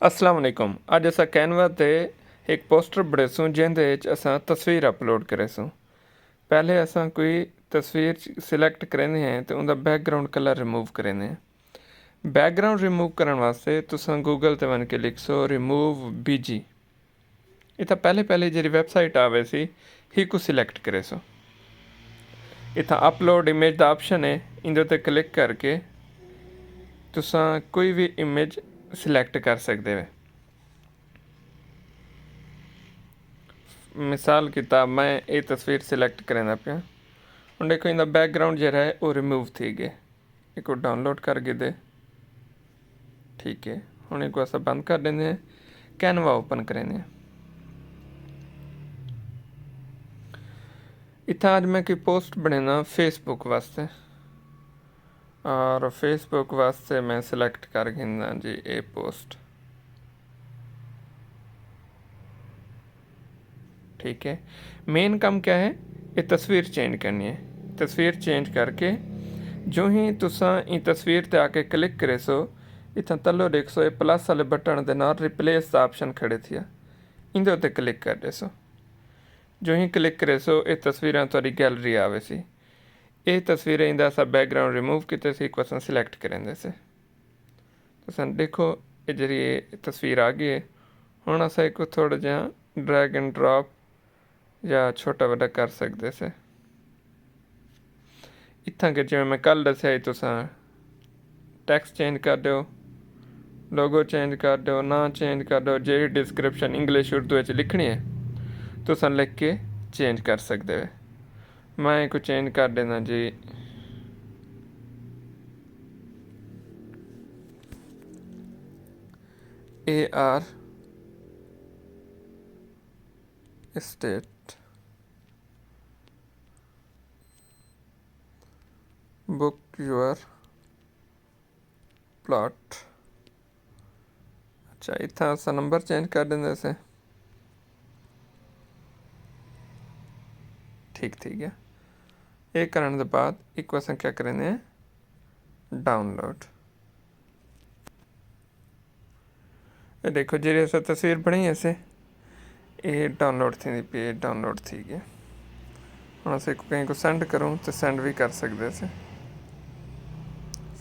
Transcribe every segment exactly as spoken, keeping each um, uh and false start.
السلام علیکم۔ اڄ اساں کینوا تے ہک پوسٹر بݨیسوں، جیندے اچ اساں تصویر اپلوڈ کریسوں۔ پہلے اساں کوئی تصویر سلیکٹ کریندے ہیں تے اوندا بیک گراؤنڈ کلر ریموو کریندے ہیں۔ بیک گراؤنڈ ریموو کرݨ واسطے تساں گوگل تے ونڄ کے لکھسو ریموو بی جی۔ اتھاں پہلے پہلے جیڑھی ویب سائٹ آ ویسی، ہیکوں سلیکٹ کریسو۔ اتھاں اپلوڈ امیج دا آپشن ہے، ایندے تے کلک کر کے تساں کوئی وی امیج سلیکٹ کر سڳدے وے۔ مثال کیتا میں اے تصویر سلیکٹ کریندا پیاں۔ ہݨ ݙیکھو ایندا بیک گراؤنڈ جیڑھا ہے او ریموو تھی ڳئے۔ ایکوں ڈاؤن لوڈ کر گھدے۔ ٹھیک ہے، ہݨ ایکوں اساں بند کر ݙیندے ہیں، کینوا اوپن کریندے ہیں۔ اتھاں اڄ میں کوئی پوسٹ بݨینداں فیس بک واسطے، اور فیس بک واسطے میں سلیکٹ کر گھنداں جی اے پوسٹ۔ ٹھیک ہے، مین کم کیا ہے؟ یہ تصویر چینج کرنی ہے۔ تصویر چینج کر کے جو ہی تساں این تصویر تے آ کے کلک کریسو، اتھاں تلو ݙیکھسو یہ پلس والے بٹن دے نال ریپلیس دا آپشن کھڑے تھیا، ایندے اتے کلک کر ݙیسو۔ جو ہی کلک کریسو یہ تصویراں تہاݙی گیلری آ ویسی۔ یہ تصویریں ایندا اساں بیک گراؤنڈ ریموو کیتے سی، کو اساں سلیکٹ کریندے سے۔ تساں ݙیکھو، اے جیڑھی اے تصویر آ ڳئی ہے، ہݨ اساں ایکوں تھوڑا جیہاں ڈریگ اینڈ ڈراپ یا چھوٹا وݙا کر سڳدے سے۔ اتھاں کہ جیویں میں کل ݙسیا ہئی، تساں ٹیکسٹ چینج کر ݙیو، لوگو چینج کر ݙیو، ناں چینج کر ݙیو، جیڑھی ڈسکرپشن انگلش اردو وچ لکھݨی ہے، تساں لکھ کے چینج کر سڳدے وے۔ میں ایکوں چینج کر ݙینداں جی، A R estate book your plot. اچھا، اتھاں اساں نمبر چینج کر ݙیندے سے۔ ٹھیک تھی ڳیا۔ اے کرݨ دے بعد ایکوں اساں کیا کریندے ہیں؟ Down load. اے ݙیکھو، جیڑھی اساں تصویر بݨائی ہیسے، اے ڈاؤن لوڈ تھیندی پئی ہے، ڈاؤن لوڈ تھی ڳئی۔ ہݨ اساں کہیں کوں سینڈ کروں تے سینڈ وی کر سڳدے سے۔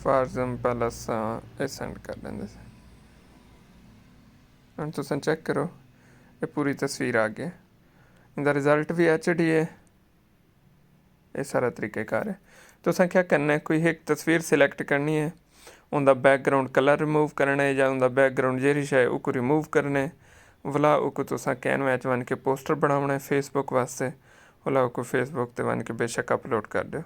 فار ایگزامپل اساں اے سینڈ کر ݙیندے سے۔ ہݨ تساں چیک کرو، اے پوری تصویر آ ڳئی۔ ایندا رزلٹ وی ایچ ڈی ہے۔ اے سارا طریقہ کار ہے۔ تساں کیا کرنا ہے، کوئی ہک تصویر سلیکٹ کرنی ہے، اوندا بیک گراؤنڈ کلر ریموو کرنا ہے یا اوندا بیک گراؤنڈ جیڑھی شے ہے اوکوں ریموو کرنا ہے۔ ولا اوکوں تساں کینوا اچ ونڄ کے پوسٹر بݨاوݨا ہے فیس بک واسطے، ولا اوکوں فیس بک تے ونڄ کے بے شک اپلوڈ کر ݙیو۔